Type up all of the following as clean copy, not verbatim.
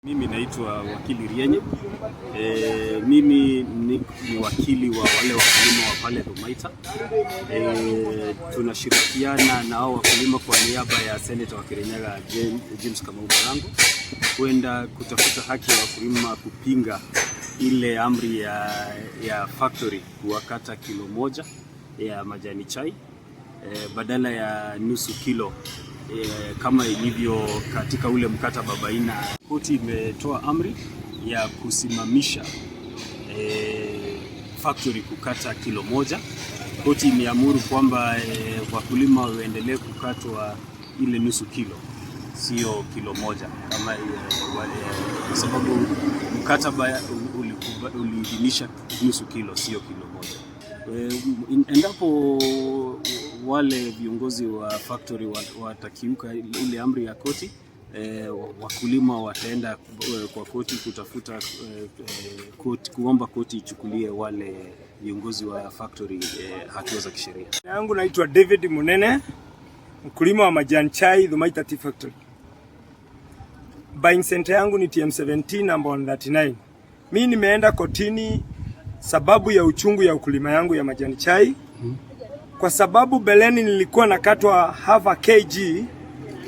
Mimi naitwa wakili Rienye. Mimi ni wakili wa wale wakulima wa pale Thumaita. Tunashirikiana na hao wakulima kwa niaba ya seneta wa Kirinyaga James Kamau Barango kwenda kutafuta haki ya wakulima kupinga ile amri ya factory kuwakata kilo 1 ya majani chai badala ya nusu kilo kama ilivyo katika ule mkataba baina. Koti imetoa amri ya kusimamisha factory kukata kilo 1. Koti imeamuru kwamba wakulima waendelee kukatwa ile nusu kilo, sio kilo 1 kama kwa sababu mkataba uliidhinisha nusu kilo, sio kilo 1. Endapo wale viongozi wa factory watakiuka ile amri ya koti, wakulima wataenda kwa koti kutafuta koti, kuomba koti ichukulie wale viongozi wa factory hatua za kisheria. Yangu naitwa David Munene, mkulima wa majani chai Thumaita Tea Factory. Buying center yangu ni TM17 number 139. Mimi nimeenda kotini sababu ya uchungu ya ukulima yangu ya majani chai, kwa sababu beleni nilikuwa nakatwa half a kg,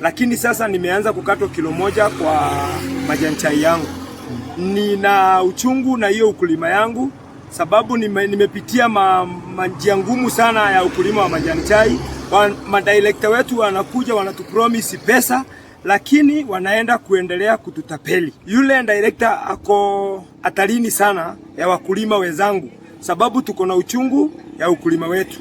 lakini sasa nimeanza kukatwa kilo 1 kwa majani chai yangu. Nina uchungu na hiyo ukulima yangu sababu nimepitia njia ngumu sana ya ukulima wa majani chai. Madirekta wetu wanakuja wanatupromise pesa, lakini wanaenda kuendelea kututapeli. Yule director ako hatarini sana ya wakulima wenzangu, sababu tuko na uchungu ya ukulima wetu.